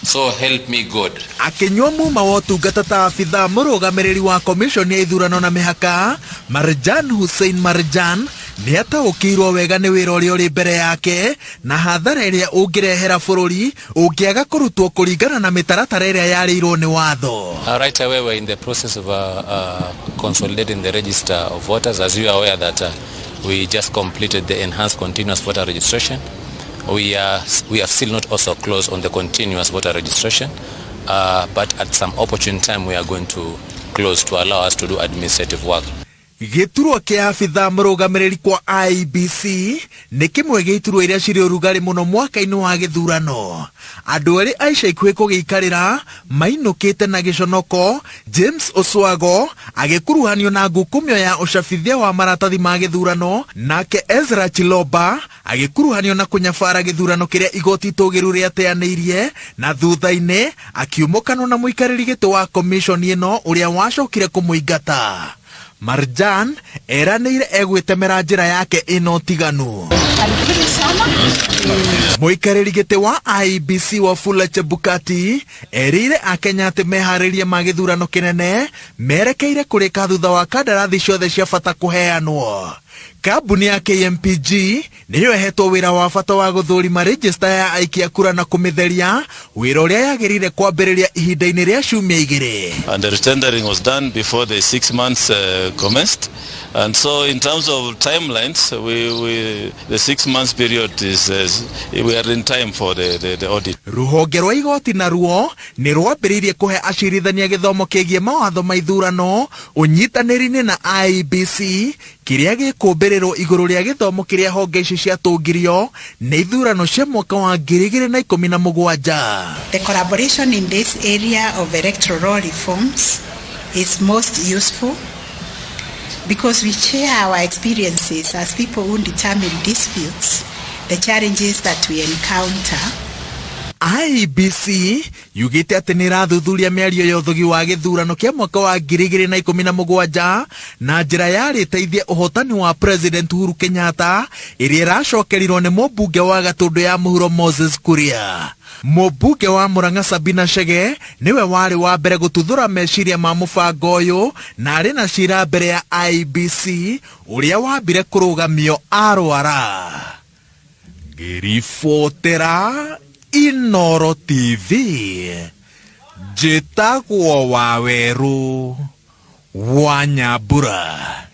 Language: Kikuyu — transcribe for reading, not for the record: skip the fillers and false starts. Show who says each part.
Speaker 1: So help me God.
Speaker 2: Akĩnyua muma wa ũtungata ta abithaa mũrũgamĩrĩri wa komishoni ya ithurano na mĩhaka, Marjan Hussein Marjan nĩ ataũkĩirwo wega nĩ wĩra ũrĩa ũrĩ mbere yake na hathara ĩrĩa ũngĩrehera bũrũri ũngĩaga kũrutwo kũringana na mĩtaratara ĩrĩa yarĩirwo nĩ watho.
Speaker 1: Right away, we're in the process of consolidating the register of voters. As you are aware that we just completed the enhanced continuous voter registration. We are still not also closed on the continuous voter registration, but at some opportune time we are going to close to allow us to do administrative work.
Speaker 2: Gĩturwa kĩa abithaa mũrũgamĩrĩri kwa IEBC nĩ kĩmwe gĩa iturwa iria cirĩ ũrugarĩ mũno mwaka-inĩ wa gĩthurano. Andũ erĩ a ica ikuhĩ kũgĩikarĩra mainũkĩte na gĩconoko, James Oswago agĩkuruhanio na ngukumio ya ũcabithia wa maratathi ma gĩthurano, nake Ezra Chiloba agĩkuruhanio na kũnyabara gĩthurano kĩrĩa igoti itũgĩru rĩateanĩirie na thutha-inĩ akiumũkanwo na mũikarĩri gĩtĩ wa komishoni ĩno ũrĩa wacokire kũmũingata. Marjan eranĩire egwĩtemera njĩra yake ĩno tiganu. Mũikarĩri gĩtĩ wa IEBC Wafula Chebukati erĩire akenya atĩ meharĩria ma gĩthurano kĩnene merekeire kũrĩka thutha wa kandarathi ciothe cia bata kũheanwo. Kambuni ya KMPG nĩyo ĩhetwo wĩra wa bata wa gũthũrima rejista ya aikia kura na kũmĩtheria, wĩra ũrĩa yagĩrĩire kwambĩrĩria ihinda-inĩ rĩa ciumia 2.
Speaker 3: And the retendering was done before the 6 months commenced. And so in terms of timelines, the 6 months period is, we are in time for the audit.
Speaker 2: Rũhonge rwa igoti naruo nĩ rwambĩrĩirie kũhe acirithania gĩthomo kĩgiĩ mawatho ma ithurano ũnyitanĩri-inĩ na IEBC kĩrĩa gĩkũmbĩrĩrwo igũrũ rĩa gĩthomo kĩrĩa honge ici ciatũngirio nĩ ithurano cia mwaka wa 2017.
Speaker 4: The collaboration in this area of electoral law reforms is most useful because we share our experiences as people who determine disputes, the challenges that we encounter.
Speaker 2: IEBC yugĩte atĩ nĩ ĩrathuthuria mĩario ya ũthugi wa gĩthurano kĩa mwaka wa 2017 na njĩra yarĩteithie ũhotani wa President Uhuru Kenyatta ĩrĩa ĩracokerirwo nĩ mũmbunge wa Gatũndũ ya mũhuro Moses Kuria. Mũmbunge wa Murang'a Sabina Chege nĩwe warĩ wa mbere gũtuthũra meciria ma mũbango ũyũ na arĩ na cira mbere ya IEBC ũrĩa wambire kũrũgamio arwara. Ngĩribotera Inoro TV, njĩtagwo Wawerũ wa Nyambura.